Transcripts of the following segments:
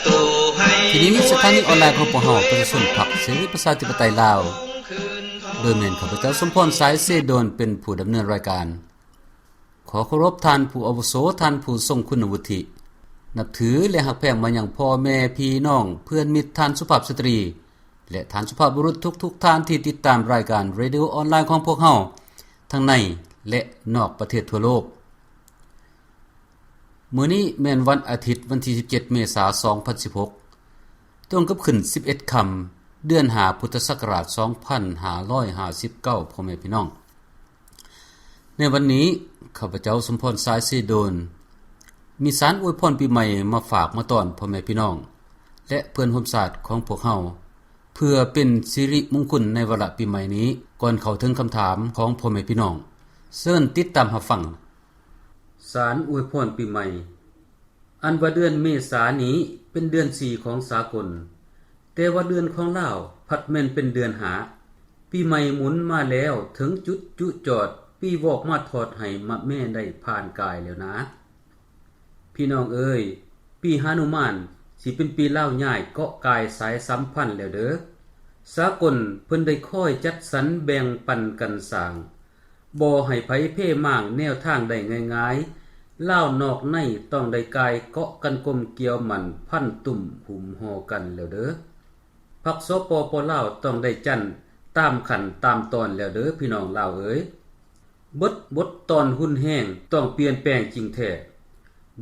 ທີ່ນີ້ສະຖານີອອນລາຍຂອງພວກເຮົາ ປະຊາຊົນພັກເສລີປະຊາທິປະໄຕລາວ ໂດຍແມ່ນຂ້າພະເຈົ້າ ສົມພອນ ສາຍເສໂດນ ເປັນຜູ້ດຳເນີນລາຍການ. ຂໍເຄົາລົບທ່ານຜູ້ອາວຸໂສ, ທ່ານຜູ້ຊົງຄຸນວຸດທິ, ນັບຖື ແລະ ຮັກແພງມາຍັງພໍ່ແມ່ພີ່ນ້ອງ, ເພື່ອນມິດ, ທ່ານສຸພາບສະຕຣີ ແລະ ທ່ານສຸພາບບຸລຸດທຸກໆທ່ານທີ່ຕິດຕາມລາຍການເຣດິໂອອອນລາຍຂອງພວກເຮົາ ທັງໃນ ແລະ ນອກປະເທດທົ່ວໂລກ. ມື້ນີ້ແມ່ນວັນອາທິດ ວັນທີສິບເຈັດ ເມສາ ສອງພັນສິບຫົກ ຕົງກັບຂຶ້ນສິບເອັດຄ່ຳ ເດືອນຫ້າ ພຸດທະສັກກະລາດ ສອງພັນຫ້າຮ້ອຍຫ້າສິບເກົ້າ ພໍ່ແມ່ພີ່ນ້ອງ. ໃນວັນນີ້ ຂ້າພະເຈົ້າ ສົມພອນ ສາຍເສໂດນ ມີສານອວຍພອນປີໃໝ່ມາຝາກມາຕ້ອນພໍ່ແມ່ພີ່ນ້ອງ ແລະ ເພື່ອນຮ່ວມຊາດຂອງພວກເຮົາ ເພື່ອເປັນສິລິມຸງຄຸນໃນວາລະປີໃໝ່ນີ້. ກ່ອນເຂົ້າເຖິງຄຳຖາມຂອງພໍ່ແມ່ພີ່ນ້ອງ, ເຊີນຕິດຕາມຮັບຟັງ. ສານອວຍພອນປີໃໝ່. ອັນວ່າເດືອນເມສານີ້ເປັນເດືອນສີ່ຂອງສາກົນ, ແຕ່ວ່າເດືອນຂອງລາວພັດແມ່ນເປັນເດືອນຫ້າ. ປີໃໝ່ໝູນມາແລ້ວເຖິງຈຸດຈຸຈອດ, ປີວອກມາທອດໃຫ້ມະແມ່ໄດ້ຜ່ານກາຍແລ້ວນາ. ພີ່ນ້ອງເອີຍ, ປີຫານຸມານຊິເປັນປີລາວຍ້າຍເກາະກາຍສາຍສຳພັນແລ້ວເດີ. ສາກົນເພິ່ນໄດ້ຄອຍຈັດສັນແບ່ງປັນກັນສ້າງ, ບໍ່ໃຫ້ໃຜເພມ້າງແນວທາງໄດ້ງ່າຍໆ. ລາວນອກໃນຕ້ອງໄດ້ກາຍເກາະກັນກົມກຽວໝັ້ນພັນຕຸ້ມຫຸ້ມຫໍ່ກັນແລ້ວເດີ. ພັກ ສປປ ລາວ ຕ້ອງໄດ້ຈັນຕາມຂັ້ນຕາມຕອນແລ້ວເດີ ພີ່ນ້ອງລາວເອີຍ. ເບິດບົດຕອນຮຸນແຮງຕ້ອງປ່ຽນແປງຈິງແທ້.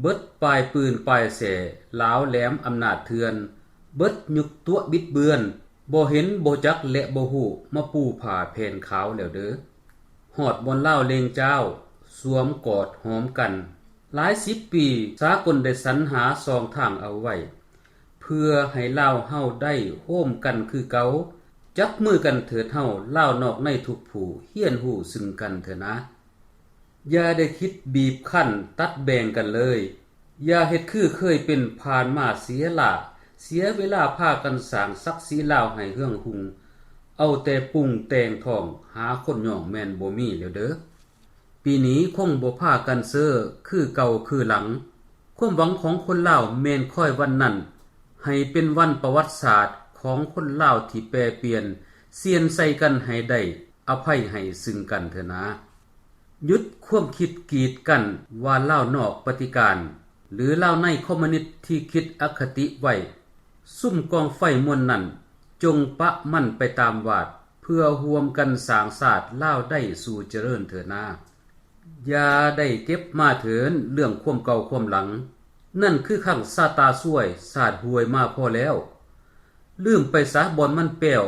ເບິດປາຍປືນປາຍແສຫຼາວແຫຼມອຳນາດເຖື່ອນ, ເບິດຍຸກຕົວະບິດເບືອນ ບໍ່ເຫັນບໍ່ຈັກ ແລະ ບໍ່ຮູ້ມາປູຜ້າແຜ່ນຂາວແລ້ວເດີ. ຮອດບ່ອນລາວເລັງຈ້າວ ສວມກອດຫອມກັນ. ຫຼາຍສິບປີສາກົນໄດ້ສັນຫາຊ່ອງທາງເອົາໄວ້ ເພື່ອໃຫ້ລາວເຮົາໄດ້ໂຮມກັນຄືເກົ່າ. ຈັບມືກັນເຖີດເຮົາ ລາວນອກໃນທຸກຜູ້ ຮຽນຮູ້ຊຶ່ງກັນເຖາະນາ. ຢ່າໄດ້ຄິດບີບຄັ້ນຕັດແບ່ງກັນເລີຍ. ຢ່າເຮັດຄືເຄີຍເປັນຜ່ານມາເສຍຫຼ້າ, ເສຍເວລາພາກັນສ້າງສັກສີລາວໃຫ້ເຮືອງຮຸ່ງ. ເອົາແຕ່ປຸງແຕ່ງທ້ອງ ຫາຄົນຍ້ອງແມ່ນບໍ່ມີແລ້ວເດີ. ປີນີ້ຄົງບໍ່ພາກັນເຊີຄືເກົ່າຄືຫຼັງ. ຄວາມຫວັງຂອງຄົນລາວແມ່ນຄອຍວັນນັ້ນ ໃຫ້ເປັນວັນປະຫວັດສາດຂອງຄົນລາວທີ່ແປປ່ຽນ, ສ່ຽນໃສ່ກັນໃຫ້ໄດ້ອະໄພໃຫ້ຊຶ່ງກັນເຖາະນາ. ຢຸດຄວາມຄິດກີດກັ້ນວ່າລາວນອກປະຕິການ ຫຼື ລາວໃນຄອມມູນິດທີ່ຄິດອະຄະຕິໄວ້. ສຸມກອງໄຟມວນນັ້ນ ຈົ່ງປະມັນໄປຕາມວາດ ເພື່ອຮ່ວມກັນສ້າງຊາດລາວໄດ້ສູ່ຈະເລີນເທີນາ. ຢ່າໄດ້ເກັບມາເທີນເລື່ອງຄວາມເກົ່າຄວາມຫຼັງ. ນັ້ນຄືຄັ້ງຊາຕາຊວຍ ຊາດຫວຍມາພໍແລ້ວ. ລືມໄປຊະບ່ອນມັນແປ້ວ.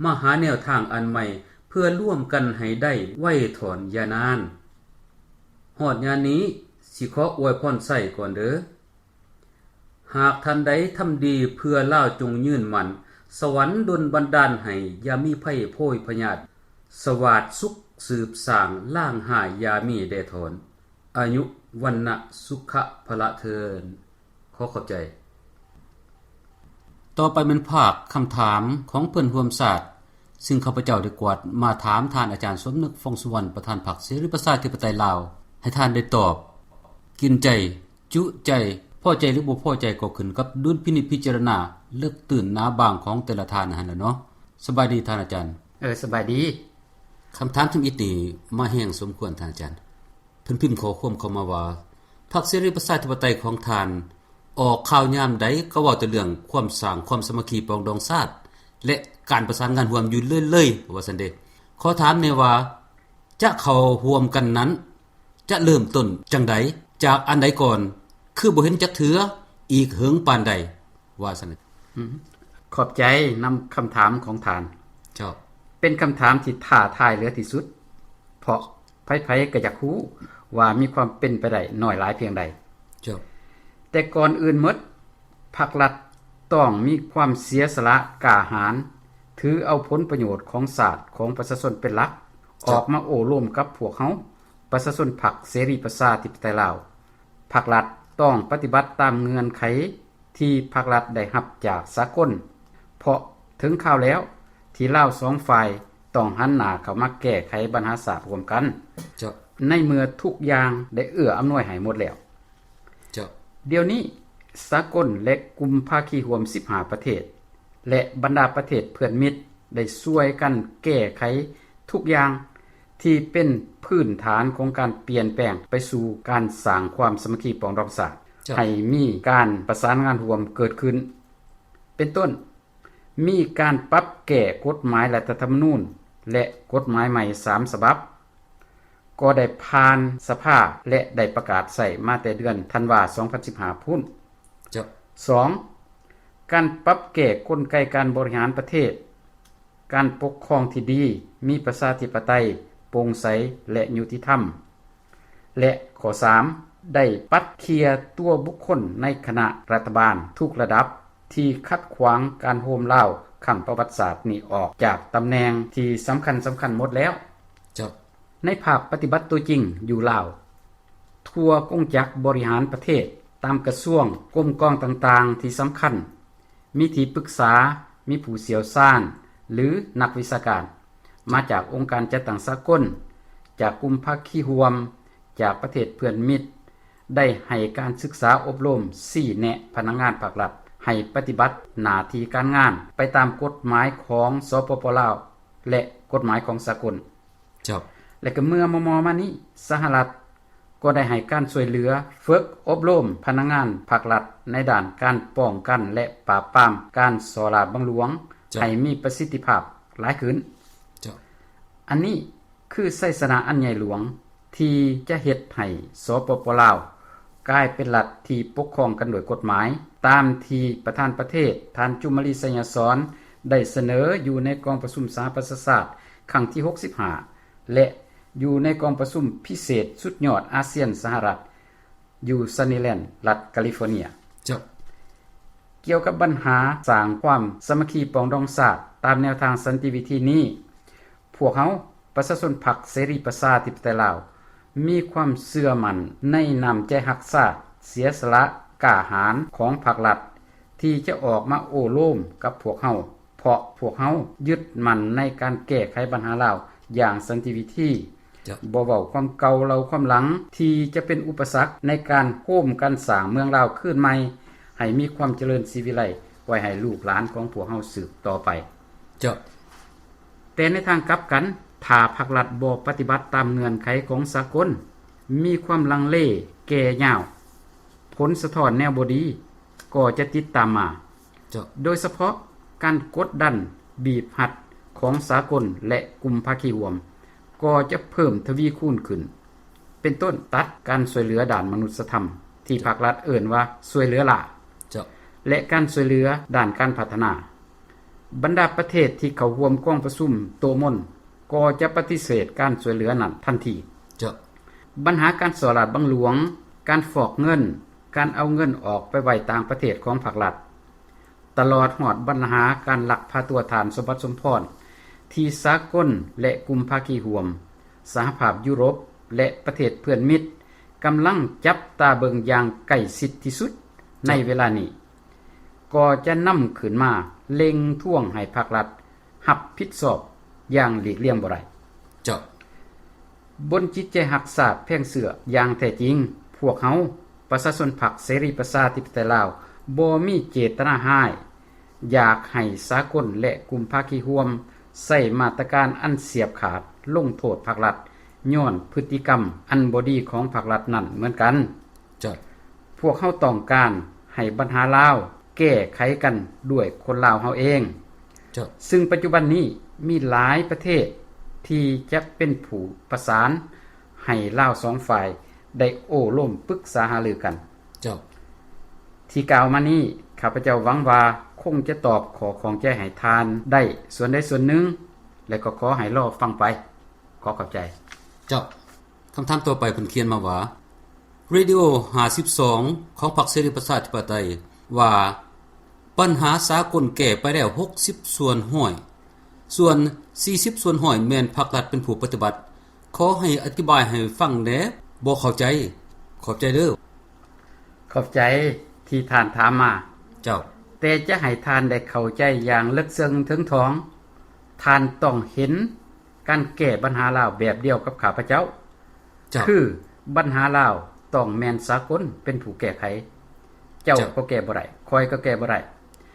ມາຫາແນວທາງອັນໃໝ່ ເພື່ອລວມກັນໃຫ້ໄດ້ໄວຖອນຢ່ານານ. ຮອດຍາມນີ້ ຊິຂໍອວຍພອນໄຊກ່ອນເດີ. ຫາກທ່ານໃດທຳດີເພື່ອລາວຈົ່ງຍືນໝັ້ນ, ສະຫວັນດົນບັນດານໃຫ້ຢ່າມີໄພໂພຍພະຍາດ, ສະຫວາດສຸກສືບສ້າງ, ລ້າງຮ້າຍຢ່າມີແດ່ຖອນ. ອາຍຸ ວັນນະ ສຸຂະ ພະລະເທີນ. ຂໍຂອບໃຈ. ຕໍ່ໄປແມ່ນພາກຄຳຖາມຂອງເພື່ອນຮ່ວມຊາດ, ຊຶ່ງຂ້າພະເຈົ້າໄດ້ກວາດມາຖາມທ່ານອາຈານສົມນຶກ ຟອງສຸວັນ ປະທານພັກເສລີປະຊາທິປະໄຕລາວ, ໃຫ້ທ່ານໄດ້ຕອບ ກິນໃຈ, ຈຸໃຈ, ພໍໃຈ ຫຼື ບໍ່ພໍໃຈ ກໍຂຶ້ນກັບດຸນພິນິດພິຈາລະນາເລິກຕື້ນໜາບາງຂອງແຕ່ລະທ່ານຫັ້ນແຫຼະເນາະ. ສະບາຍດີທ່ານອາຈານ. ເອີ, ສະບາຍດີ. ຄຳຖາມທຳອິດນີ້ມາແຮງສົມຄວນທ່ານອາຈານ. ເພິ່ນພິມຂໍ້ຄວາມເຂົ້າມາວ່າ ພັກເສລີປະຊາທິປະໄຕຂອງທ່ານ ອອກຂ່າວຍາມໃດກໍເວົ້າແຕ່ເລື່ອງຄວາມສ້າງຄວາມສາມັກຄີປອງດອງຊາດ ແລະ ການປະສານງານຮ່ວມຢູ່ເລື້ອຍໆ ວ່າຊັ້ນເດ. ຂໍຖາມແດ່ວ່າ ຈະເຂົ້າຮ່ວມກັນນັ້ນ ຈະເລີ່ມຕົ້ນຈັ່ງໃດ? ຈາກອັນໃດກ່ອນ? ຄືບໍ່ເຫັນຈັກເທື່ອ ອີກເຫິງປານໃດ? ວ່າຊັ້ນ. ອືມ ຂອບໃຈນຳຄຳຖາມຂອງທ່ານ. ເຈົ້າ. ເປັນຄຳຖາມທີ່ທ້າທາຍເຫຼືອທີ່ສຸດ ເພາະໃຜໆກໍຢາກຮູ້ວ່າມີຄວາມເປັນໄປໄດ້ໜ້ອຍຫຼາຍພຽງໃດ. ເຈົ້າ. ແຕ່ກ່ອນອື່ນໝົດ ພັກລັດຕ້ອງມີຄວາມເສຍສະຫຼະກ້າຫານ, ຖືເອົາຜົນປະໂຫຍດຂອງຊາດ, ຂອງປະຊາຊົນເປັນຫຼັກ, ເຈົ້າ. ອອກມາໂອ້ລົມກັບພວກເຮົາ ປະຊາຊົນພັກເສລີປະຊາທິປະໄຕລາວ. ພັກລັດຕ້ອງປະຕິບັດຕາມເງື່ອນໄຂ ທີ່ພັກລັດໄດ້ຮັບຈາກສາກົນ, ເພາະເຖິງຄາວແລ້ວທີ່ລາວສອງຝ່າຍຕ້ອງຫັນໜ້າເຂົ້າມາແກ້ໄຂບັນຫາຊາດຮ່ວມກັນ, ເຈົ້າ. ໃນເມື່ອທຸກຢ່າງໄດ້ເອື້ອອຳນວຍໃຫ້ໝົດແລ້ວ. ເຈົ້າ. ດຽວນີ້ ສາກົນ ແລະ ກຸ່ມພາຄີຮ່ວມສິບຫ້າປະເທດ ແລະ ບັນດາປະເທດເພື່ອນມິດ ໄດ້ຊ່ວຍກັນແກ້ໄຂທຸກຢ່າງທີ່ເປັນພື້ນຖານຂອງການປ່ຽນແປງໄປສູ່ການສ້າງຄວາມສາມັກຄີປອງດອງຊາດ ເຈົ້າ ໃຫ້ມີການປະສານງານຮ່ວມເກີດຂຶ້ນ ເປັນຕົ້ນ ມີການປັບແກ້ກົດໝາຍລັດຖະທຳມະນູນ ແລະ ກົດໝາຍໃໝ່ສາມສະບັບ ກໍໄດ້ຜ່ານສະພາ ແລະ ໄດ້ປະກາດໃຊ້ມາແຕ່ເດືອນທັນວາ ສອງພັນສິບຫ້າພຸ້ນ. ເຈົ້າ. ສອງ ການປັບແກ້ກົນໄກການບໍລິຫານປະເທດ, ການປົກຄອງທີ່ດີ, ມີປະຊາທິປະໄຕ, ໂປ່ງໃສ ແລະ ຍຸຕິທຳ. ແລະ ຂໍ້ສາມ ໄດ້ປັດເຂ່ຍຕົວບຸກຄົນໃນຄະນະລັດຖະບານທຸກລະດັບ ທີ່ຂັດຂວາງການໂຮມລາວຄັ້ງປະຫວັດສາດນີ້ອອກຈາກຕຳແໜ່ງທີ່ສຳຄັນໆໝົດແລ້ວ. ເຈົ້າ. ໃນພາກປະຕິບັດຕົວຈິງຢູ່ລາວ, ທົ່ວກົງຈັກບໍລິຫານປະເທດ, ຕາມກະຊວງ, ກົມກອງຕ່າງໆທີ່ສຳຄັນ, ມີທີ່ປຶກສາ, ມີຜູ້ຊ່ຽວຊານ ຫຼື ນັກວິຊາການ ມາຈາກອົງການຈັດຕັ້ງສາກົນ, ຈາກກຸ່ມພາຄີຮ່ວມ, ຈາກປະເທດເພື່ອນມິດ ໄດ້ໃຫ້ການສຶກສາອົບຮົມ, ຊີ້ແນະພະນັກງານພາກລັດໃຫ້ປະຕິບັດໜ້າທີ່ການງານໄປຕາມກົດໝາຍຂອງ ສປປ ລາວ ແລະ ກົດໝາຍຂອງສາກົນ. ເຈົ້າ. ແລະ ກໍເມື່ອມໍ່ໆມານີ້ ສະຫະລັດກໍໄດ້ໃຫ້ການຊ່ວຍເຫຼືອຝຶກອົບຮົມພະນັກງານພາກລັດໃນດ້ານການປ້ອງກັນ ແລະ ປາບປາມການສໍ້ລາດບັງຫຼວງ ເຈົ້າ. ໃຫ້ມີປະສິດທິພາບຫຼາຍຂຶ້ນ. ເຈົ້າ. ອັນນີ້ຄືໄຊຊະນະອັນໃຫຍ່ຫຼວງ ທີ່ຈະເຮັດໃຫ້ ສປປ ລາວ ກາຍເປັນລັດທີ່ປົກຄອງກັນໂດຍກົດໝາຍ ຕາມທີ່ປະທານປະເທດ ທ່ານ ຈຸມມະລີ ໄຊຍະສອນ ໄດ້ສະເໜີຢູ່ໃນກອງປະຊຸມສະຫະປະຊາຊາດຄັ້ງທີຫົກສິບຫ້າ ແລະ ຢູ່ໃນກອງປະຊຸມພິເສດສຸດຍອດອາຊຽນ-ສະຫະລັດ ຢູ່ຊັນນີແລນ ລັດກາລິຟໍເນຍ. ເຈົ້າ. ກ່ຽວກັບບັນຫາສ້າງຄວາມສາມັກຄີປອງດອງຊາດຕາມແນວທາງສັນຕິວິທີນີ້, ພວກເຮົາ ປະຊາຊົນພັກເສລີປະຊາທິປະໄຕລາວ ມີຄວາມເຊື່ອໝັ້ນໃນນ້ຳໃຈຮັກຊາດ, ເສຍສະຫຼະກ້າຫານຂອງພັກລັດ ທີ່ຈະອອກມາໂອ້ລົມກັບພວກເຮົາ, ເພາະພວກເຮົາຍຶດໝັ້ນໃນການແກ້ໄຂບັນຫາລາວຢ່າງສັນຕິວິທີ, ເຈົ້າ. ບໍ່ເວົ້າຄວາມເກົ່າເລົ່າຄວາມຫຼັງ ທີ່ຈະເປັນອຸປະສັກໃນການໂຮມກັນສ້າງເມືອງລາວຄືນໃໝ່ ໃຫ້ມີຄວາມຈະເລີນສີວິໄລໄວ້ໃຫ້ລູກຫຼານຂອງພວກເຮົາສືບຕໍ່ໄປ. ເຈົ້າ. ແຕ່ໃນທາງກັບກັນ, ຖ້າພັກລັດບໍ່ປະຕິບັດຕາມເງື່ອນໄຂຂອງສາກົນ, ມີຄວາມລັງເລແກ່ຍາວ, ຜົນສະທ້ອນແນວບໍ່ດີກໍຈະຕິດຕາມມາ. ເຈົ້າ. ໂດຍສະເພາະການກົດດັນບີບຮັດຂອງສາກົນ ແລະ ກຸ່ມພາຄີຮ່ວມ ກໍຈະເພີ່ມທະວີຄູນຂຶ້ນ, ເປັນຕົ້ນ ຕັດການຊ່ວຍເຫຼືອດ້ານມະນຸດສະທຳ ທີ່ ເຈົ້າ. ພັກລັດເອີ້ນວ່າຊ່ວຍເຫຼືອລ້າ, ເຈົ້າ. ແລະ ການຊ່ວຍເຫຼືອດ້ານການພັດທະນາ. ບັນດາປະເທດທີ່ເຂົ້າຮ່ວມກອງປະຊຸມໂຕະມົນ ກໍຈະປະຕິເສດການຊ່ວຍເຫຼືອນັ້ນທັນທີ. ເຈົ້າ. ບັນຫາການສໍ້ລາດບັງຫຼວງ, ການຟອກເງິນ, ການເອົາເງິນອອກໄປໄວ້ຕ່າງປະເທດຂອງພັກລັດ, ຕະຫຼອດຮອດບັນຫາການລັກພາຕົວທ່ານ ສົມບັດ ສົມພອນ ທີ່ສາກົນ ແລະ ກຸ່ມພາຄີຮ່ວມ, ສະຫະພາບຢູໂຣບ ແລະ ປະເທດເພື່ອນມິດ ກຳລັງຈັບຕາເບິ່ງຢ່າງໃກ້ຊິດທີ່ສຸດ ໃນເວລານີ້ ກໍຈະນຳຂຶ້ນມາເລັ່ງທວງໃຫ້ພັກລັດຮັບຜິດຊອບຢ່າງຫຼີກລ່ຽງບໍ່ໄດ້. ເຈົ້າ. ບົນຈິດໃຈຮັກຊາດແພງເຊື້ອຢ່າງແທ້ຈິງ, ພວກເຮົາ ປະຊາຊົນພັກເສລີປະຊາທິປະໄຕລາວ ບໍ່ມີເຈດຕະນາຮ້າຍ, ຢາກໃຫ້ສາກົນ ແລະ ກຸ່ມພາຄີຮ່ວມ ໃຊ້ມາດຕະການອັນສຽບຂາດລົງໂທດພັກລັດ ຍ້ອນພຶດຕິກຳອັນບໍ່ດີຂອງພັກລັດນັ້ນເໝືອນກັນ. ເຈົ້າ. ພວກເຮົາຕ້ອງການໃຫ້ບັນຫາລາວແກ້ໄຂກັນດ້ວຍຄົນລາວເຮົາເອງ. ເຈົ້າ. ຊຶ່ງປັດຈຸບັນນີ້ມີຫຼາຍປະເທດທີ່ຈະເປັນຜູ້ປະສານໃຫ້ລາວສອງຝ່າຍໄດ້ໂອ້ລົມປຶກສາຫາລືກັນ. ເຈົ້າ. ທີ່ກ່າວມານີ້ ຂ້າພະເຈົ້າຫວັງວ່າຄົງຈະຕອບຂໍ້ຂ້ອງໃຈໃຫ້ທ່ານໄດ້ສ່ວນໃດສ່ວນໜຶ່ງ ແລະ ກໍຂໍໃຫ້ລໍຟັງໄປ. ຂໍຂອບໃຈ. ເຈົ້າ. ຄຳຖາມຕໍ່ໄປເພິ່ນຂຽນມາວ່າ ເຣດິໂອຫ້າສິບສອງ ຂອງພັກເສລີປະຊາທິປະໄຕ ວ່າ ບັນຫາສາກົນແກ້ໄປແລ້ວຫົກສິບສ່ວນຮ້ອຍ, ສ່ວນສີ່ສິບສ່ວນຮ້ອຍແມ່ນພັກລັດເປັນຜູ້ປະຕິບັດ. ຂໍໃຫ້ອະທິບາຍໃຫ້ຟັງແດ່, ບໍ່ເຂົ້າໃຈ. ຂອບໃຈເດີ້. ຂອບໃຈທີ່ທ່ານຖາມມາ. ເຈົ້າ. ແຕ່ຈະໃຫ້ທ່ານໄດ້ເຂົ້າໃຈຢ່າງເລິກເຊິ່ງເຖິງຖອງ, ທ່ານຕ້ອງເຫັນ ການແກ້ບັນຫາລາວແບບດຽວກັບຂ້າພະເຈົ້າ. ເຈົ້າ. ຄືບັນຫາລາວຕ້ອງແມ່ນສາກົນເປັນຜູ້ແກ້ໄຂ. ເຈົ້າກໍແກ້ບໍ່ໄດ້, ຂ້ອຍກໍແກ້ບໍ່ໄດ້.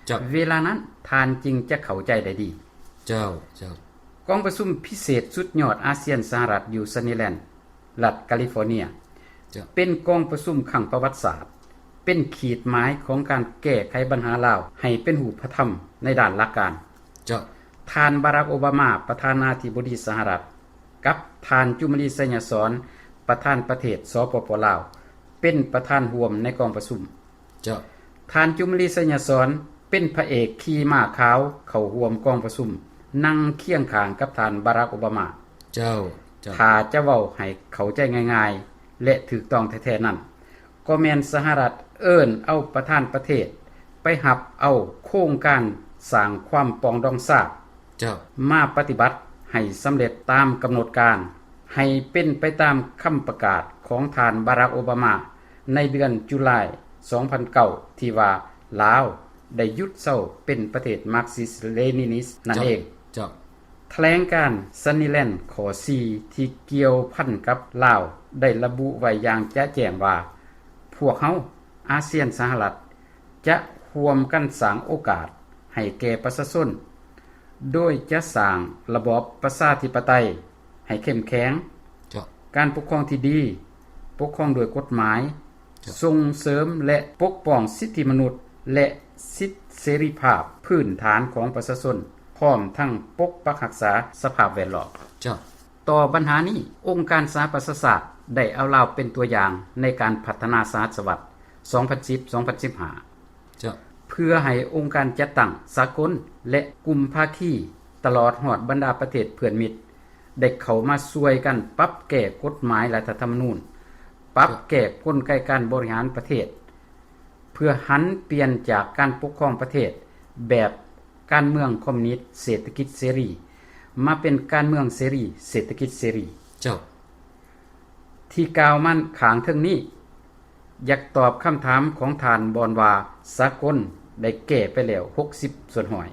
ເຈົ້າ. ເວລານັ້ນທ່ານຈຶ່ງຈະເຂົ້າໃຈໄດ້ດີ. ເຈົ້າ, ເຈົ້າ. ກອງປະຊຸມພິເສດສຸດຍອດອາຊຽນ-ສະຫະລັດຢູ່ຊັນນີແລນ ລັດກາລິຟໍເນຍ ເຈົ້າ. ເປັນກອງປະຊຸມຄັ້ງປະຫວັດສາດ, ເປັນຂີດໝາຍຂອງການແກ້ໄຂບັນຫາລາວໃຫ້ເປັນຮູບປະທຳໃນດ້ານຫຼັກການ. ເຈົ້າ. ທ່ານ ບາຣັກ ໂອບາມາ ປະທານາທິບໍດີສະຫະລັດ ກັບທ່ານ ຈຸມມະລີ ໄຊຍະສອນ ປະທານປະເທດ ສປປ ລາວ ເປັນປະທານຮ່ວມໃນກອງປະຊຸມ. ເຈົ້າ. ທ່ານ ຈຸມມະລີ ໄຊຍະສອນ ເປັນພະເອກຂີ່ມ້າຂາວເຂົ້າຮ່ວມກອງປະຊຸມ, ນັ່ງຄຽງຂ້າງກັບທ່ານ ບາຣັກ ໂອບາມາ. ເຈົ້າ, ເຈົ້າ. ຖ້າຈະເວົ້າໃຫ້ເຂົ້າໃຈງ່າຍໆ ແລະ ຖືກຕ້ອງແທ້ໆນັ້ນ, ກໍແມ່ນສະຫະລັດເອີ້ນເອົາປະທານປະເທດໄປຮັບເອົາໂຄງການສ້າງຄວາມປອງດອງຊາດ ເຈົ້າ. ມາປະຕິບັດໃຫ້ສຳເລັດຕາມກຳນົດການ, ໃຫ້ເປັນໄປຕາມຄຳປະກາດຂອງທ່ານ ບາຣັກ ໂອບາມາ ໃນເດືອນຈຸລາຍ ສອງພັນເກົ້າ ທີ່ວ່າລາວໄດ້ຢຸດເຊົາເປັນປະເທດມາກຊິສ-ເລນີນິສນັ້ນເອງ. ເຈົ້າ. ຖະແຫຼງການຊັນນີແລນຂໍ້ສີ່ ທີ່ກ່ຽວພັນກັບລາວ ໄດ້ລະບຸໄວ້ຢ່າງຈະແຈ້ງວ່າ ພວກເຮົາ ອາຊຽນ-ສະຫະລັດ ຈະຮ່ວມກັນສ້າງໂອກາດໃຫ້ແກ່ປະຊາຊົນ ໂດຍຈະສ້າງລະບອບປະຊາທິປະໄຕໃຫ້ເຂັ້ມແຂງ, ເຈົ້າ. ການປົກຄອງທີ່ດີ, ປົກຄອງດ້ວຍກົດໝາຍ, ເຈົ້າ. ສົ່ງເສີມ ແລະ ປົກປ້ອງສິດທິມະນຸດ ແລະ ສິດເສລີພາບພື້ນຖານຂອງປະຊາຊົນ, ພ້ອມທັງປົກປັກຮັກສາສະພາບແວດລ້ອມ. ເຈົ້າ. ຕໍ່ບັນຫານີ້, ອົງການສະຫະປະຊາຊາດໄດ້ເອົາລາວເປັນຕົວຢ່າງໃນການພັດທະນາສະຫັດສະວັດ ສອງພັນສິບ ສອງພັນສິບຫ້າ ເຈົ້າ. ເພື່ອໃຫ້ອົງການຈັດຕັ້ງສາກົນ ແລະ ກຸ່ມພາຄີ ຕະຫຼອດຮອດບັນດາປະເທດເພື່ອນມິດ ໄດ້ເຂົ້າມາຊ່ວຍກັນປັບແກ້ກົດໝາຍລັດຖະທຳມະນູນ, ປັບແກ້ກົນໄກການບໍລິຫານປະເທດ ເພື່ອຫັນປ່ຽນຈາກການປົກຄອງປະເທດແບບການເມືອງຄອມມູນິດເສດຖະກິດເສລີ ມາເປັນການເມືອງເສລີເສດຖະກິດເສລີ. ເຈົ້າ. ທີ່ກ່າວມາຂ້າງເທິງນີ້ ຢາກຕອບຄຳຖາມຂອງທ່ານບ່ອນວ່າ ສາກົນໄດ້ແກ້ໄປແລ້ວຫົກສິບສ່ວນຮ້ອຍ.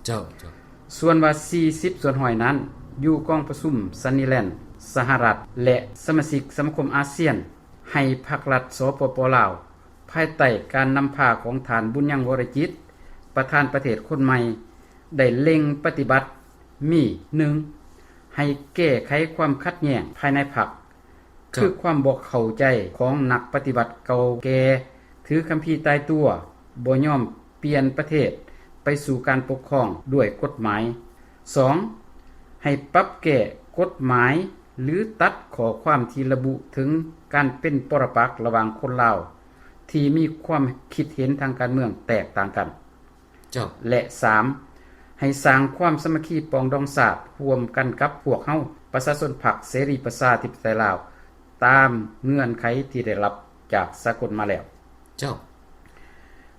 ເຈົ້າ, ເຈົ້າ. ສ່ວນວ່າສີ່ສິບສ່ວນຮ້ອຍນັ້ນ ຢູ່ກອງປະຊຸມຊັນນີແລນ ສະຫະລັດ ແລະ ສະມາຊິກສະມາຄົມອາຊຽນ ໃຫ້ພັກລັດ ສປປ ລາວ ພາຍໃຕ້ການນຳພາຂອງທ່ານ ບຸນຍັງ ວໍລະຈິດ ປະທານປະເທດຄົນໃໝ່ ໄດ້ເລັ່ງປະຕິບັດ ມີ ໜຶ່ງ ໃຫ້ແກ້ໄຂຄວາມຂັດແຍ່ງພາຍໃນພັກ ເຈົ້າ. ຄືຄວາມບໍ່ເຂົ້າໃຈຂອງນັກປະຕິວັດເກົ່າແກ່ ຖືຄຳພີຕາຍຕົວ ບໍ່ຍອມປ່ຽນປະເທດໄປສູ່ການປົກຄອງດ້ວຍກົດໝາຍ. ສອງ ໃຫ້ປັບແກ້ກົດໝາຍ ຫຼື ຕັດຂໍ້ຄວາມທີ່ລະບຸເຖິງການເປັນປໍລະປັກລະຫວ່າງຄົນລາວທີ່ມີຄວາມຄິດເຫັນທາງການເມືອງແຕກຕ່າງກັນ. ເຈົ້າ. ແລະ ສາມ ໃຫ້ສ້າງຄວາມສາມັກຄີປອງດອງຊາດຮ່ວມກັນກັບພວກເຮົາປະຊາຊົນພັກເສລີປະຊາທິປະໄຕລາວ ຕາມເງື່ອນໄຂທີ່ໄດ້ຮັບຈາກສາກົນມາແລ້ວ. ເຈົ້າ.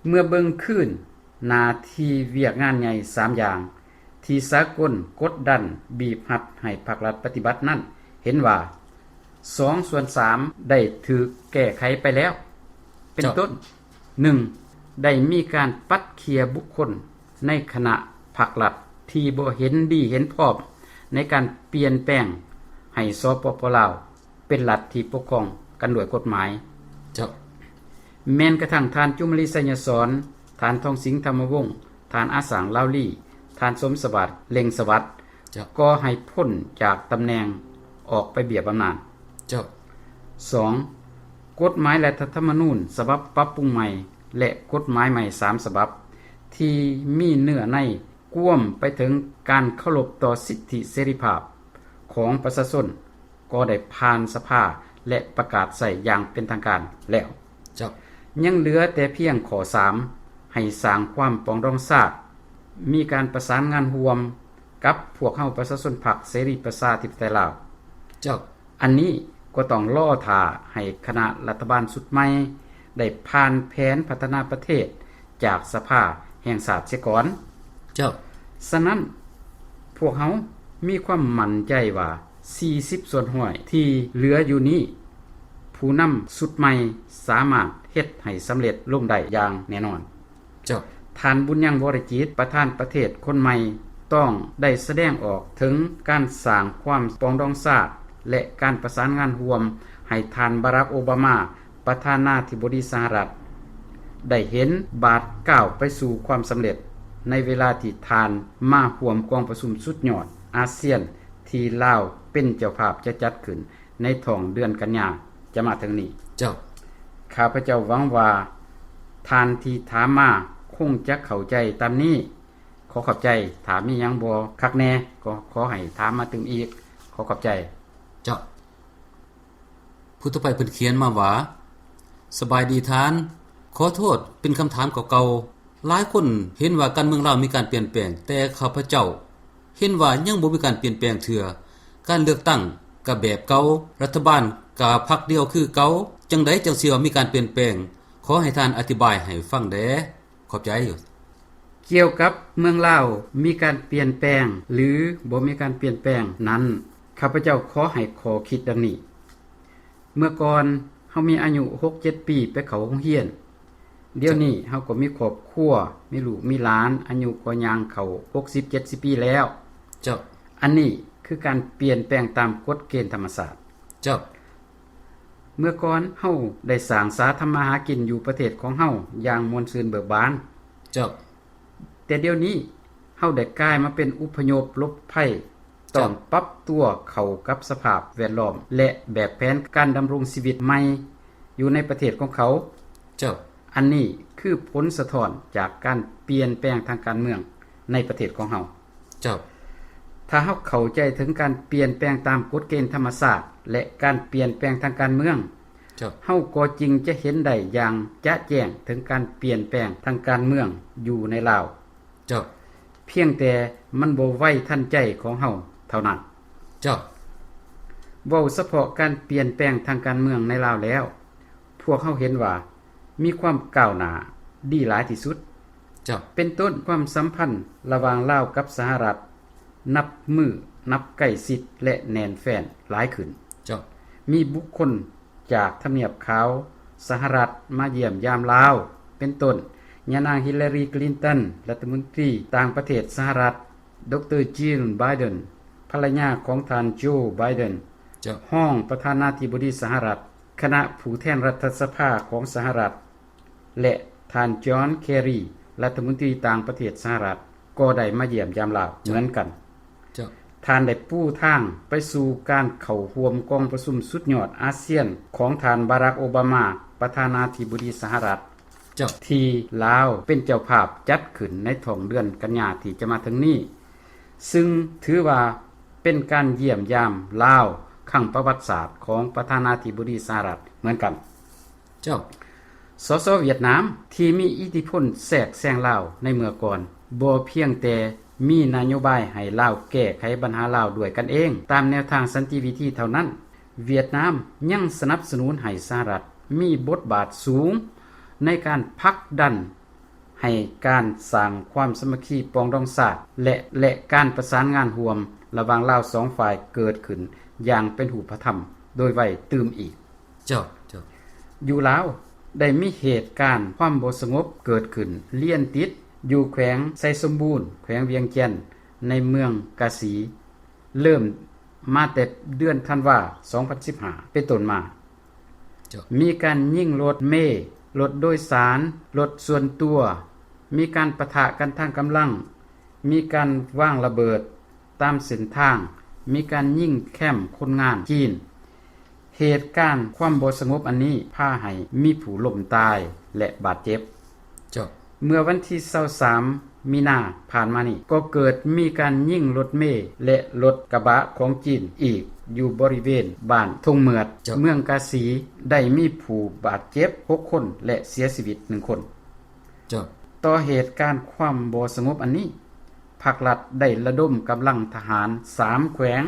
ເມື່ອເບິ່ງຄືນໜ້າທີ່ວຽກງານໃຫຍ່ສາມຢ່າງ ທີ່ສາກົນກົດດັນບີບຮັດໃຫ້ພັກລັດປະຕິບັດນັ້ນ ເຫັນວ່າ ສອງສ່ວນສາມໄດ້ຖືກແກ້ໄຂໄປແລ້ວ ເປັນ ເຈົ້າ. ຕົ້ນ ໜຶ່ງ ໄດ້ມີການປັດເຂ່ຍບຸກຄົນໃນຄະນະພັກລັດທີ່ບໍ່ເຫັນດີເຫັນພ້ອມໃນການປ່ຽນແປງໃຫ້ ສປປ ລາວ ເປັນລັດທີ່ປົກຄອງກັນດ້ວຍກົດໝາຍ. ເຈົ້າ. ແມ່ນກະທັ່ງທ່ານ ຈຸມມະລີ ໄຊຍະສອນ, ທ່ານ ທອງສິງ ທຳມະວົງ, ທ່ານ ອາສາງ ລາວລີ, ທ່ານ ສົມສະຫວາດ ເລັ່ງສະຫວັດ ເຈົ້າ. ກໍໃຫ້ພົ້ນຈາກຕຳແໜ່ງອອກໄປບຽບອຳນາດ. ເຈົ້າ. ສອງ ກົດໝາຍລັດຖະທຳມະນູນສະບັບປັບປຸງໃໝ່ ແລະ ກົດໝາຍໃໝ່ສາມສະບັບ ທີ່ມີເນື້ອໃນກວມໄປເຖິງການເຄົາລົບຕໍ່ສິດທິເສລີພາບຂອງປະຊາຊົນ ກໍໄດ້ຜ່ານສະພາ ແລະ ປະກາດໃຊ້ຢ່າງເປັນທາງການແລ້ວ. ເຈົ້າ. ຍັງເຫຼືອແຕ່ພຽງຂໍ້ສາມ ໃຫ້ສ້າງຄວາມປອງດອງຊາດ, ມີການປະສານງານຮ່ວມກັບພວກເຮົາປະຊາຊົນພັກເສລີປະຊາທິປະໄຕລາວ. ເຈົ້າ. ອັນນີ້ກໍຕ້ອງລໍຖ້າໃຫ້ຄະນະລັດຖະບານຊຸດໃໝ່ໄດ້ຜ່ານແຜນພັດທະນາປະເທດຈາກສະພາແຫ່ງຊາດເສຍກ່ອນ. ເຈົ້າ. ສະນັ້ນ, ພວກເຮົາມີຄວາມໝັ້ນໃຈວ່າ ສີ່ສິບສ່ວນຮ້ອຍທີ່ເຫຼືອຢູ່ນີ້, ຜູ້ນຳຊຸດໃໝ່ສາມາດເຮັດໃຫ້ສຳເລັດລົງໄດ້ຢ່າງແນ່ນອນ. ເຈົ້າ. ທ່ານ ບຸນຍັງ ວໍລະຈິດ ປະທານປະເທດຄົນໃໝ່ ຕ້ອງໄດ້ສະແດງອອກເຖິງການສ້າງຄວາມປອງດອງຊາດ ແລະ ການປະສານງານຮ່ວມໃຫ້ທ່ານ ບາຣັກ ໂອບາມາ ປະທານາທິບໍດີສະຫະລັດ ໄດ້ເຫັນບາດກ້າວໄປສູ່ຄວາມສຳເລັດ ໃນເວລາທີ່ທ່ານມາຮ່ວມກອງປະຊຸມສຸດຍອດອາຊຽນ ທີ່ລາວເປັນເຈົ້າພາບຈະຈັດຂຶ້ນໃນທ້ອງເດືອນກັນຍາຈະມາເຖິງນີ້. ເຈົ້າ. ຂ້າພະເຈົ້າຫວັງວ່າທ່ານທີ່ຖາມມາຄົງຈະເຂົ້າໃຈຕາມນີ້. ຂໍຂອບໃຈ. ຖ້າມີຫຍັງບໍ່ຄັກແນ່ ກໍຂໍໃຫ້ຖາມມາຕື່ມອີກ. ຂໍຂອບໃຈ. ເຈົ້າ. ຜູ້ຕໍ່ໄປເພິ່ນຂຽນມາວ່າ, ສະບາຍດີທ່ານ, ຂໍໂທດ ເປັນຄຳຖາມເກົ່າໆ. ຫຼາຍຄົນເຫັນວ່າການເມືອງລາວມີການປ່ຽນແປງ, ແຕ່ຂ້າພະເຈົ້າເຫັນວ່າຍັງບໍ່ມີການປ່ຽນແປງເທື່ອ. ການເລືອກຕັ້ງກະແບບເກົ່າ, ລັດຖະບານກະພັກດຽວຄືເກົ່າ, ຈັ່ງໃດຈັ່ງຊິວ່າມີການປ່ຽນແປງ? ຂໍໃຫ້ທ່ານອະທິບາຍໃຫ້ຟັງແດ່. ຂອບໃຈ. ກ່ຽວກັບເມືອງລາວມີການປ່ຽນແປງ ຫຼື ບໍ່ມີການປ່ຽນແປງນັ້ນ, ຂ້າພະເຈົ້າຂໍໃຫ້ຂໍ້ຄິດດັ່ງນີ້. ເມື່ອກ່ອນເຮົາມີອາຍຸຫົກເຈັດປີໄປເຂົ້າໂຮງຮຽນ. ດຽວນີ້ເຮົາກໍມີຄອບຄົວ, ມີລູກມີຫຼານ, ອາຍຸກໍຍ່າງເຂົ້າຫົກສິບເຈັດສິບປີແລ້ວ. ເຈົ້າ. ອັນນີ້ຄືການປ່ຽນແປງຕາມກົດເກນທຳມະຊາດ. ເຈົ້າ. ເມື່ອກ່ອນເຮົາໄດ້ສ້າງສາທຳມາຫາກິນຢູ່ປະເທດຂອງເຮົາຢ່າງມ່ວນຊື່ນເບີກບານ. ເຈົ້າ. ແຕ່ດຽວນີ້ເຮົາໄດ້ກາຍມາເປັນອົບພະຍົບຫຼົບໄພ, ຕ້ອງ ເຈົ້າ ປັບຕົວເຂົ້າກັບສະພາບແວດລ້ອມ ແລະ ແບບແຜນການດຳລົງຊີວິດໃໝ່ຢູ່ໃນປະເທດຂອງເຂົາ. ເຈົ້າ. ອັນນີ້ຄືຜົນສະທ້ອນຈາກການປ່ຽນແປງທາງການເມືອງໃນປະເທດຂອງເຮົາ. ເຈົ້າ. ຖ້າເຮົາເຂົ້າໃຈເຖິງການປ່ຽນແປງຕາມກົດເກນທຳມະຊາດ ແລະ ການປ່ຽນແປງທາງການເມືອງ, ເຈົ້າ. ເຮົາກໍຈຶ່ງຈະເຫັນໄດ້ຢ່າງຈະແຈ້ງເຖິງການປ່ຽນແປງທາງການເມືອງຢູ່ໃນລາວ. ເຈົ້າ. ພຽງແຕ່ມັນບໍ່ໄວທັນໃຈຂອງເຮົາເທົ່ານັ້ນ. ເຈົ້າ. ເວົ້າສະເພາະການປ່ຽນແປງທາງການເມືອງໃນລາວແລ້ວ, ພວກເຮົາເຫັນວ່າມີຄວາມກ້າວໜ້າດີຫຼາຍທີ່ສຸດ. ເຈົ້າ. ເປັນຕົ້ນຄວາມສຳພັນລະຫວ່າງລາວກັບສະຫະລັດ ນັບມື້ນັບໃກ້ຊິດ ແລະ ແໜ້ນແຟ້ນຫຼາຍຂຶ້ນ. ເຈົ້າ. ມີບຸກຄົນຈາກທຳນຽບຂາວສະຫະລັດມາຢ້ຽມຢາມລາວ, ເປັນຕົ້ນ ຍານາງ ຮິລລາຣີ ຄລິນຕັນ ລັດຖະມົນຕີຕ່າງປະເທດສະຫະລັດ, ດຣ ຈິລ ໄບເດັນ ພັນລະຍາຂອງທ່ານ ໂຈ ໄບເດັນ, ເຈົ້າ. ຮອງປະທານາທິບໍດີສະຫະລັດ, ຄະນະຜູ້ແທນລັດຖະສະພາຂອງສະຫະລັດ ແລະ ທ່ານ ຈອນ ເຄຣີ ລັດຖະມົນຕີຕ່າງປະເທດສະຫະລັດ ກໍໄດ້ມາຢ້ຽມຢາມລາວ ເຈົ້າ. ເໝືອນກັນ. ເຈົ້າ. ທ່ານໄດ້ປູທາງໄປສູ່ການເຂົ້າຮ່ວມກອງປະຊຸມສຸດຍອດອາຊຽນຂອງທ່ານ ບາຣັກ ໂອບາມາ ປະທານາທິບໍດີສະຫະລັດ, ເຈົ້າ. ທີ່ລາວເປັນເຈົ້າພາບຈັດຂຶ້ນໃນທ້ອງເດືອນກັນຍາທີ່ຈະມາເຖິງນີ້, ຊຶ່ງຖືວ່າເປັນການຢ້ຽມຢາມລາວຄັ້ງປະຫວັດສາດຂອງປະທານາທິບໍດີສະຫະລັດເໝືອນກັນ. ເຈົ້າ. ສສ ຫວຽດນາມ ທີ່ມີອິດທິພົນແຊກແຊງລາວໃນເມື່ອກ່ອນ ບໍ່ພຽງແຕ່ມີນະໂຍບາຍໃຫ້ລາວແກ້ໄຂບັນຫາລາວດ້ວຍກັນເອງຕາມແນວທາງສັນຕິວິທີເທົ່ານັ້ນ, ຫວຽດນາມຍັງສະໜັບສະໜູນໃຫ້ສະຫະລັດມີບົດບາດສູງໃນການຜັກດັນ ໃຫ້ການສ້າງຄວາມສາມັກຄີປອງດອງຊາດ ແລະ ແລະ ການປະສານງານຮ່ວມລະຫວ່າງລາວສອງຝ່າຍເກີດຂຶ້ນຢ່າງເປັນຮູບປະທຳໂດຍໄວຕື່ມອີກ. ເຈົ້າ, ເຈົ້າ. ຢູ່ລາວໄດ້ມີເຫດການຄວາມບໍ່ສະຫງົບເກີດຂຶ້ນລຽນຕິດຢູ່ແຂວງໄຊສົມບູນ, ແຂວງວຽງຈັນ, ໃນເມືອງກາສີ ເລີ່ມມາແຕ່ເດືອນທັນວາ ສອງພັນສິບຫ້າ ເປັນຕົ້ນມາ. ເຈົ້າ. ມີການຍິງລົດເມ, ລົດໂດຍສານ, ລົດສ່ວນຕົວ, ມີການປະທະກັນທາງກຳລັງ, ມີການວາງລະເບີດຕາມເສັ້ນທາງ, ມີການຍິງແຄມຄົນງານຈີນ. ເຫດການຄວາມບໍ່ສະຫງົບອັນນີ້ພາໃຫ້ມີຜູ້ລົ້ມຕາຍ ແລະ ບາດເຈັບ. ເຈົ້າ. ເມື່ອວັນທີຊາວສາມ ມີນາຜ່ານມານີ້ ກໍເກີດມີການຍິງລົດເມ ແລະ ລົດກະບະຂອງຈີນອີກ ຢູ່ບໍລິເວນບ້ານທົ່ງເໝືອດ, ເຈົ້າ. ເມືອງກາສີ ໄດ້ມີຜູ້ບາດເຈັບຫົກຄົນ ແລະ ເສຍຊີວິດໜຶ່ງຄົນ. ເຈົ້າ. ຕໍ່ເຫດການຄວາມບໍ່ສະຫງົບອັນນີ້, ພັກລັດໄດ້ລະດົມກຳລັງທະຫານສາມແຂວງ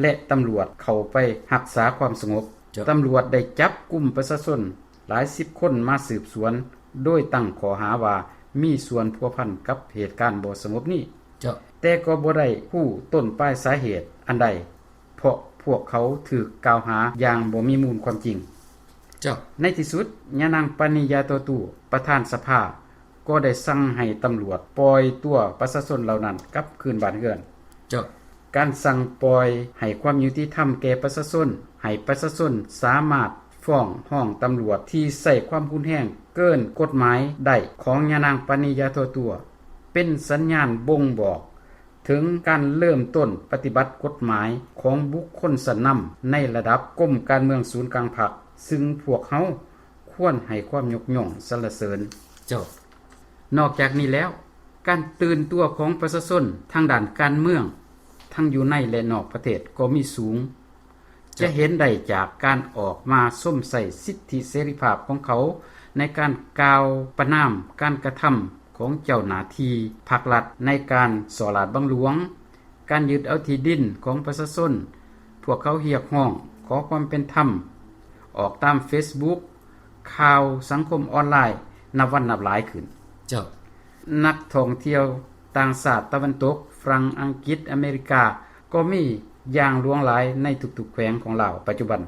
ແລະ ຕຳຫຼວດເຂົ້າໄປຮັກສາຄວາມສະຫງົບ. ເຈົ້າ. ຕຳຫຼວດໄດ້ຈັບກຸມປະຊາຊົນ ຫຼາຍສິບຄົນມາສືບສວນ ໂດຍຕັ້ງຂໍ້ຫາວ່າມີສ່ວນພົວພັນກັບເຫດການບໍ່ສະຫງົບນີ້. ເຈົ້າ. ແຕ່ກໍບໍ່ໄດ້ຮູ້ຕົ້ນປາຍສາເຫດອັນໃດ, ເພາະພວກເຂົາຖືກກ່າວຫາຢ່າງບໍ່ມີມູນຄວາມຈິງ. ເຈົ້າ. ໃນທີ່ສຸດ, ຍານາງ ປານີ ຢາໂຕຕູ ປະທານສະພາ ກໍໄດ້ສັ່ງໃຫ້ຕຳຫຼວດປ່ອຍຕົວປະຊາຊົນເຫຼົ່ານັ້ນກັບຄືນບ້ານເຮືອນ. ເຈົ້າ. ການສັ່ງປ່ອຍໃຫ້ຄວາມຍຸຕິທຳແກ່ປະຊາຊົນ, ໃຫ້ປະຊາຊົນສາມາດ ຟ້ອງຮ້ອງຕຳຫຼວດທີ່ໃຊ້ຄວາມຮຸນແຮງເກີນກົດໝາຍໄດ້ຂອງຍານາງ ປານີ ຢາທົ່ວຕົວ ເປັນສັນຍານບົ່ງບອກເຖິງການເລີ່ມຕົ້ນປະຕິບັດກົດໝາຍຂອງບຸກຄົນຊັ້ນນຳໃນລະດັບກົມການເມືອງສູນກາງພັກ ຊຶ່ງພວກເຮົາຄວນໃຫ້ຄວາມຍົກຍ້ອງສັນລະເສີນ. ເຈົ້າ. ນອກຈາກນີ້ແລ້ວ, ການຕື່ນຕົວຂອງປະຊາຊົນທາງດ້ານການເມືອງ ທັງຢູ່ໃນ ແລະ ນອກປະເທດກໍມີສູງ. ເຈົ້າ. ຈະເຫັນໄດ້ຈາກການອອກມາຊົມໃຊ້ສິດທິເສລີພາບຂອງເຂົາ ໃນການກ່າວປະນາມການກະທຳຂອງເຈົ້າໜ້າທີ່ພັກລັດ ໃນການສໍ້ລາດບັງຫຼວງ, ການຍຶດເອົາທີ່ດິນຂອງປະຊາຊົນ. ພວກເຂົາຮຽກຮ້ອງຂໍຄວາມເປັນທຳ ອອກຕາມເຟສບຸກ, ຂ່າວສັງຄົມອອນລາຍນັບວັນນັບຫຼາຍຂຶ້ນ. ເຈົ້າ. ນັກທ່ອງທ່ຽວຕ່າງຊາດຕາເວັນຕົກ, ຝຣັ່ງ, ອັງກິດ, ອາເມລິກາ ກໍມີຢ່າງຫຼວງຫຼາຍໃນທຸກໆແຂວງຂອງລາວປັດຈຸບັນ.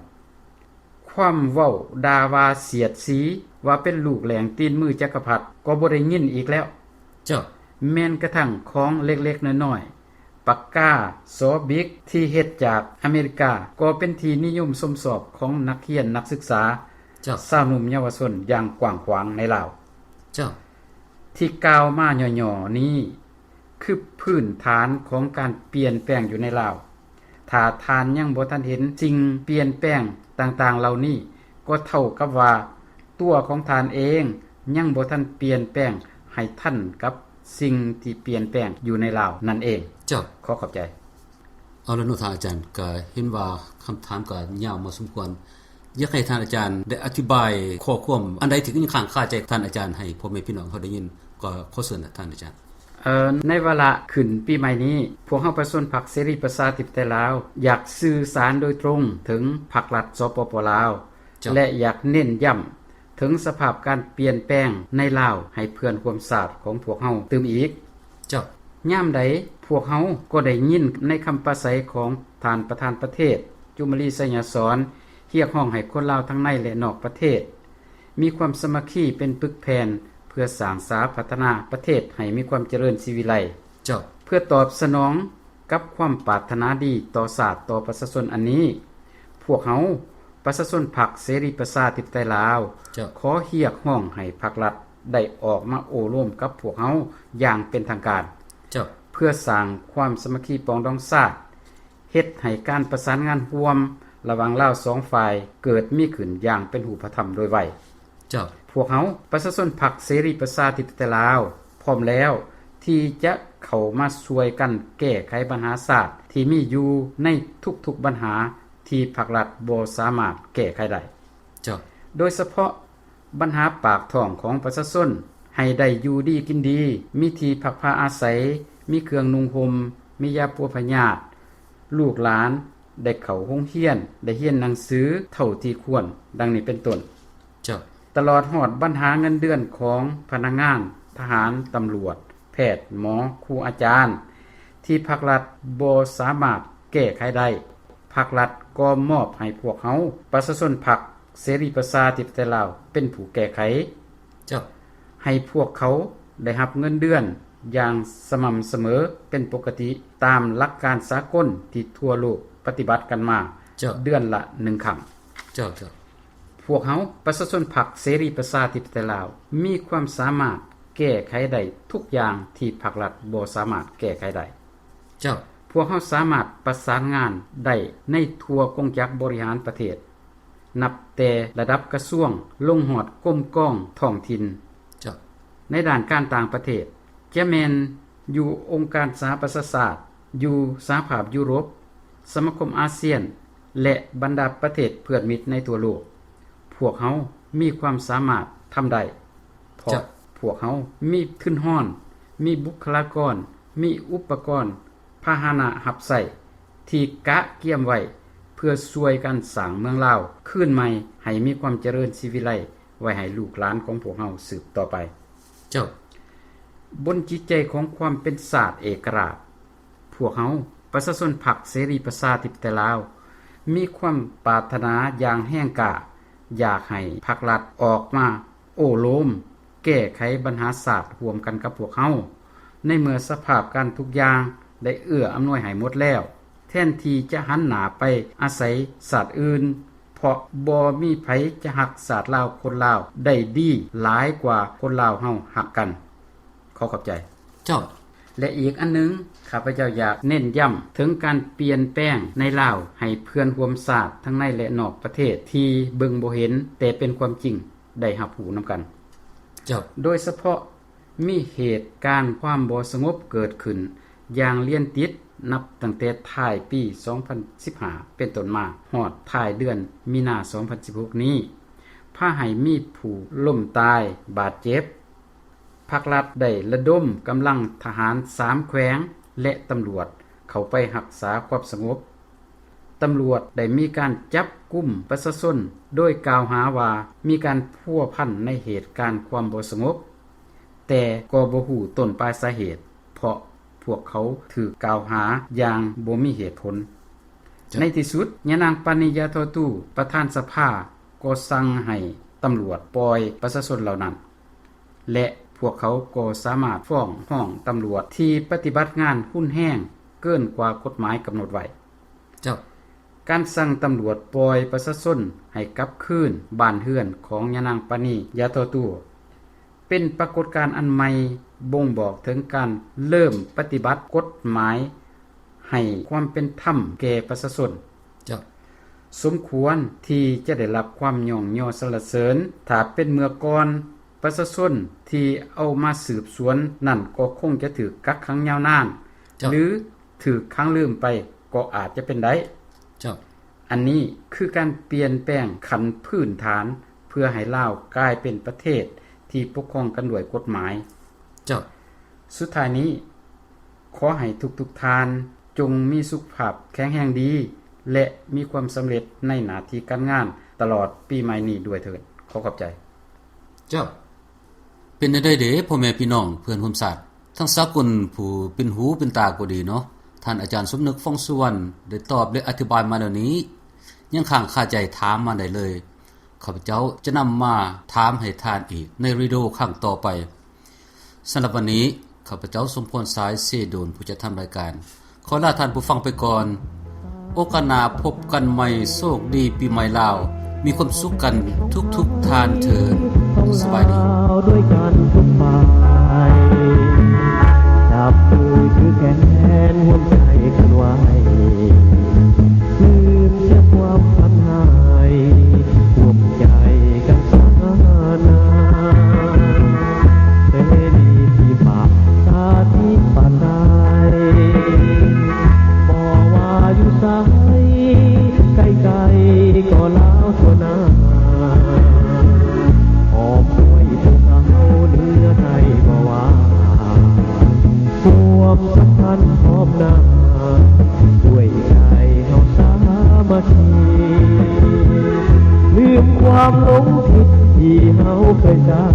ຄວາມເວົ້າດ່າວ່າສຽດສີວ່າເປັນລູກແຫຼງຕີນມືຈັກກະພັດກໍບໍ່ໄດ້ຍິນອີກແລ້ວ. ເຈົ້າ. ແມ່ນກະທັ່ງຂອງເລັກໆນ້ອຍໆ, ປາກກາສໍບິກທີ່ເຮັດຈາກອາເມລິກາ ກໍເປັນທີ່ນິຍົມຊົມຊອບຂອງນັກຮຽນນັກສຶກສາ, ເຈົ້າ. ຊາວໜຸ່ມເຍົາວະຊົນຢ່າງກວ້າງຂວາງໃນລາວ. ເຈົ້າ. ທີ່ກ່າວມາຫຍໍ້ໆນີ້ ຄືພື້ນຖານຂອງການປ່ຽນແປງຢູ່ໃນລາວ. ຖ້າທ່ານຍັງບໍ່ທັນເຫັນສິ່ງປ່ຽນແປງຕ່າງໆເຫຼົ່ານີ້, ກໍເທົ່າກັບວ່າຕົວຂອງທ່ານເອງຍັງບໍ່ທັນປ່ຽນແປງໃຫ້ທັນກັບສິ່ງທີ່ປ່ຽນແປງຢູ່ໃນລາວນັ້ນເອງ. ເຈົ້າ. ຂໍຂອບໃຈ. ເອົາລະເນາະ ທ່ານອາຈານ, ກະເຫັນວ່າຄຳຖາມກະຍາວພໍສົມຄວນ. ຢາກໃຫ້ທ່ານອາຈານໄດ້ອະທິບາຍຂໍ້ຄວາມອັນໃດທີ່ຍັງຄ້າງຄາໃຈທ່ານອາຈານໃຫ້ພໍ່ແມ່ພີ່ນ້ອງເຮົາໄດ້ຍິນ ກໍຂໍເຊີນທ່ານອາຈານ. ເອີ ໃນວາລະຂຶ້ນປີໃໝ່ນີ້, ພວກເຮົາປະຊາຊົນພັກເສລີປະຊາທິປະໄຕລາວ ຢາກສື່ສານໂດຍຕຣົງເຖິງພັກລັດ ສປປ ລາວ ເຈົ້າ. ແລະ ຢາກເນັ້ນຢ້ຳເຖິງສະພາບການປ່ຽນແປງໃນລາວໃຫ້ເພື່ອນຮ່ວມຊາດຂອງພວກເຮົາຕື່ມອີກ. ເຈົ້າ. ຍາມໃດພວກເຮົາກໍໄດ້ຍິນໃນຄຳປາໄສຂອງທ່ານປະທານປະເທດ ຈຸມມະລີ ໄຊຍະສອນ ຮຽກຮ້ອງໃຫ້ຄົນລາວທັງໃນ ແລະ ນອກປະເທດ ມີຄວາມສາມັກຄີເປັນປຶກແຜ່ນ ເພື່ອສ້າງສາພັດທະນາປະເທດໃຫ້ມີຄວາມຈະເລີນສີວິໄລ. ເຈົ້າ. ເພື່ອຕອບສະໜອງກັບຄວາມປາດຖະໜາດີຕໍ່ຊາດ, ຕໍ່ປະຊາຊົນອັນນີ້, ພວກເຮົາປະຊາຊົນພັກເສລີປະຊາທິປະໄຕລາວ ເຈົ້າ. ຂໍຮຽກຮ້ອງໃຫ້ພັກລັດໄດ້ອອກມາໂອ້ລົມກັບພວກເຮົາຢ່າງເປັນທາງການ. ເຈົ້າ. ເພື່ອສ້າງຄວາມສາມັກຄີປອງດອງຊາດ, ເຮັດໃຫ້ການປະສານງານຮ່ວມລະຫວ່າງລາວສອງຝ່າຍເກີດມີຂຶ້ນຢ່າງເປັນຮູບປະທຳໂດຍໄວ. ເຈົ້າ. ພວກເຮົາປະຊາຊົນພັກເສລີປະຊາທິປະໄຕລາວ ພ້ອມແລ້ວທີ່ຈະເຂົ້າມາຊ່ວຍກັນແກ້ໄຂບັນຫາຊາດທີ່ມີຢູ່ໃນທຸກໆບັນຫາທີ່ພັກລັດບໍ່ສາມາດແກ້ໄຂໄດ້. ເຈົ້າ. ໂດຍສະເພາະບັນຫາປາກທ້ອງຂອງປະຊາຊົນ ໃຫ້ໄດ້ຢູ່ດີກິນດີ, ມີທີ່ພັກພາອາໄສ, ມີເຄື່ອງນຸ່ງຫົ່ມ, ມີຢາປົວພະຍາດ, ລູກຫຼານໄດ້ເຂົ້າໂຮງຮຽນ, ໄດ້ຮຽນໜັງສືເທົ່າທີ່ຄວນ, ດັ່ງນີ້ເປັນຕົ້ນ. ເຈົ້າ. ຕະຫຼອດຮອດບັນຫາເງິນເດືອນຂອງພະນັກງານ, ທະຫານ, ຕຳຫຼວດ, ແພດ, ໝໍ, ຄູອາຈານ ທີ່ພັກລັດບໍ່ສາມາດແກ້ໄຂໄດ້, ພັກລັດກໍມອບໃຫ້ພວກເຮົາປະຊາຊົນພັກເສລີປະຊາທິປະໄຕລາວເປັນຜູ້ແກ້ໄຂ. ເຈົ້າ. ໃຫ້ພວກເຂົາໄດ້ຮັບເງິນເດືອນຢ່າງສະໝ່ຳສະເໝີເປັນປົກກະຕິ ຕາມຫຼັກການສາກົນທີ່ທົ່ວໂລກປະຕິບັດກັນມາ. ເຈົ້າ. ເດືອນລະໜຶ່ງຄັ້ງ. ເຈົ້າ, ເຈົ້າ. ພວກເຮົາປະຊາຊົນພັກເສລີປະຊາທິປະໄຕລາວ ມີຄວາມສາມາດແກ້ໄຂໄດ້ທຸກຢ່າງທີ່ພັກລັດບໍ່ສາມາດແກ້ໄຂໄດ້. ເຈົ້າ. ພວກເຮົາສາມາດປະສານງານໄດ້ໃນທົ່ວກົງຈັກບໍລິຫານປະເທດ, ນັບແຕ່ລະດັບກະຊວງລົງຮອດກົມກອງທ້ອງຖິ່ນ. ເຈົ້າ. ໃນດ້ານການຕ່າງປະເທດ, ຈະແມ່ນຢູ່ອົງການສະຫະປະຊາຊາດ, ຢູ່ສະຫະພາບຢູໂຣບ, ສະມາຄົມອາຊຽນ ແລະ ບັນດາປະເທດເພື່ອນມິດໃນທົ່ວໂລກ, ພວກເຮົາມີຄວາມສາມາດທຳໄດ້. ເພາະ ເຈົ້າ. ພວກເຮົາມີທຶນຮອນ, ມີບຸກຄະລາກອນ, ມີອຸປະກອນ, ພາຫະນະຮັບໃຊ້ທີ່ກະກຽມໄວ້ ເພື່ອຊ່ວຍກັນສ້າງເມືອງລາວຄືນໃໝ່ໃຫ້ມີຄວາມຈະເລີນສີວິໄລ ໄວ້ໃຫ້ລູກຫຼານຂອງພວກເຮົາສືບຕໍ່ໄປ. ເຈົ້າ. ບົນຈິດໃຈຂອງຄວາມເປັນຊາດເອກະລາດ, ພວກເຮົາປະຊາຊົນພັກເສລີປະຊາທິປະໄຕລາວ ມີຄວາມປາດຖະໜາຢ່າງແຮງກ້າ ຢາກໃຫ້ພັກລັດອອກມາໂອ້ລົມ ແກ້ໄຂບັນຫາຊາດຮ່ວມກັນກັບພວກເຮົາ. ໃນເມື່ອສະພາບການທຸກຢ່າງໄດ້ເອື້ອອຳນວຍໃຫ້ໝົດແລ້ວ, ແທນທີ່ຈະຫັນໜ້າໄປອາໄສຊາດອື່ນ, ພ ເພາະບໍ່ມີໃຜຈະຮັກຊາດລາວຄົນລາວໄດ້ດີຫຼາຍກວ່າຄົນລາວເຮົາຮັກກັນ. ຂໍຂອບໃຈ. ເຈົ້າ. ແລະ ອີກອັນໜຶ່ງ, ຂ້າພະເຈົ້າຢາກເນັ້ນຢ້ຳເຖິງການປ່ຽນແປງໃນລາວໃຫ້ເພື່ອນຮ່ວມຊາດທັງໃນ ແລະ ນອກປະເທດທີ່ເບິ່ງບໍ່ເຫັນ, ແຕ່ເປັນຄວາມຈິງໄດ້ຮັບຮູ້ນຳກັນ. ເຈົ້າ. ໂດຍສະເພາະມີເຫດການຄວາມບໍ່ສະຫງົບເກີດຂຶ້ນຢ່າງລຽນຕິດ ນັບຕັ້ງແຕ່ທ້າຍປີສອງພັນສິບຫ້າເປັນຕົ້ນມາ ຮອດທ້າຍເດືອນມີນາສອງພັນສິບຫົກນີ້ ພາໃຫ້ມີຜູ້ລົ້ມຕາຍບາດເຈັບ. ພັກລັດໄດ້ລະດົມກຳລັງທະຫານສາມແຂວງ ແລະ ຕຳຫຼວດເຂົ້າໄປຮັກສາຄວາມສະຫງົບ. ຕຳຫຼວດໄດ້ມີການຈັບກຸມປະຊາຊົນໂດຍກ່າວຫາວ່າມີການພົວພັນໃນເຫດການຄວາມບໍ່ສະຫງົບ, ແຕ່ກໍບໍ່ຮູ້ຕົ້ນປາຍສາເຫດ ເພາະພວກເຂົາຖືກກ່າວຫາຢ່າງບໍ່ມີເຫດຜົນ. ເຈົ້າ. ໃນທີ່ສຸດ, ຍານາງ ປານີ ຢາທໍຕູ້ ປະທານສະພາ ກໍສັ່ງໃຫ້ຕຳຫຼວດປ່ອຍປະຊາຊົນເຫຼົ່ານັ້ນ ແລະ ພວກເຂົາກໍສາມາດຟ້ອງຮ້ອງຕຳຫຼວດທີ່ປະຕິບັດງານຮຸນແຮງເກີນກວ່າກົດໝາຍກຳນົດໄວ້. ເຈົ້າ. ການສັ່ງຕຳຫຼວດປ່ອຍປະຊາຊົນໃຫ້ກັບຄືນບ້ານເຮືອນຂອງຍານາງ ປານີ ຢາທໍຕູ້ ເປັນປາກົດການອັນໃໝ່ບົ່ງບອກເຖິງການເລີ່ມປະຕິບັດກົດໝາຍໃຫ້ຄວາມເປັນທຳແກ່ປະຊາຊົນ. ເຈົ້າ. ສົມຄວນທີ່ຈະໄດ້ຮັບຄວາມຍ້ອງຍໍສັນລະເສີນ. ຖ້າເປັນເມື່ອກ່ອນ, ປະຊາຊົນທີ່ເອົາມາສືບສວນນັ້ນກໍຄົງຈະຖືກກັກຂັງຍາວນານ ເຈົ້າ. ຫຼື ຖືກຂັງລືມໄປກໍອາດຈະເປັນໄດ້. ເຈົ້າ. ອັນນີ້ຄືການປ່ຽນແປງຂັ້ນພື້ນຖານ ເພື່ອໃຫ້ລາວກາຍເປັນປະເທດທີ່ປົກຄອງກັນດ້ວຍກົດໝາຍ. ເຈົ້າ. ສຸດທ້າຍນີ້, ຂໍໃຫ້ທຸກໆທ່ານຈົ່ງມີສຸຂະພາບແຂງແຮງດີ ແລະ ມີຄວາມສຳເລັດໃນໜ້າທີ່ການງານຕະຫຼອດປີໃໝ່ນີ້ດ້ວຍເທີ້ນ. ຂໍຂອບໃຈ. ເຈົ້າ. ເປັນແນວໃດເດ ພໍ່ແມ່ພີ່ນ້ອງເພື່ອນຮ່ວມຊາດ ທັງສາກົນຜູ້ເປັນຫູເປັນຕາກໍດີເນາະ, ທ່ານອາຈານສົມນຶກ ຟອງສຸວັນ ໄດ້ຕອບ ແລະ ອະທິບາຍມາແນວນີ້, ຍັງຄ້າງຄາໃຈຖາມມາໄດ້ເລີຍ. ຂ້າພະເຈົ້າຈະນຳມາຖາມໃຫ້ທ່ານອີກໃນວິດີໂອຄັ້ງຕໍ່ໄປ. ສຳລັບວັນນີ້, ຂ້າພະເຈົ້າ ສົມພອນ ສາຍເສໂດນ ຜູ້ຈັດທຳລາຍການ ຂໍລາທ່ານຜູ້ຟັງໄປກ່ອນ. ໂອກາດໜ້າພົບກັນໃໝ່. ໂຊກດີປີໃໝ່ລາວ. ມີຄວາມສຸກກັນທຸກໆທ່ານເທີ້ນ. ສະບາຍດີ. ລາວດ້ວຍກັນທຸກຝ່າຍ ຈັບມືຖືແຂນຮ່ວມໃຈກັນໄວ້ ລືມເສຍຄວາມຝັນຮ້າຍ ຮ່ວມໃຈກັນສານາ ເສລີທີ່ປາກ ປະຊາທິປະໄຕ ບໍ່ວ່າຢູ່ໃສ ໃກ້ໆກໍລາວທົ່ວໜ້າ ອ້ອມດ້ວຍພວກເຮົາເໜືອໃຕ້ບໍ່ວ່າ ຄວາມສຳພັນພ້ອມໜ້າ ດ້ວຍໃຈເຮົາສາມັກຄີ ລືມຄວາມຫຼົງຜິດທີ່ເຮົາເຄີຍສ້າງ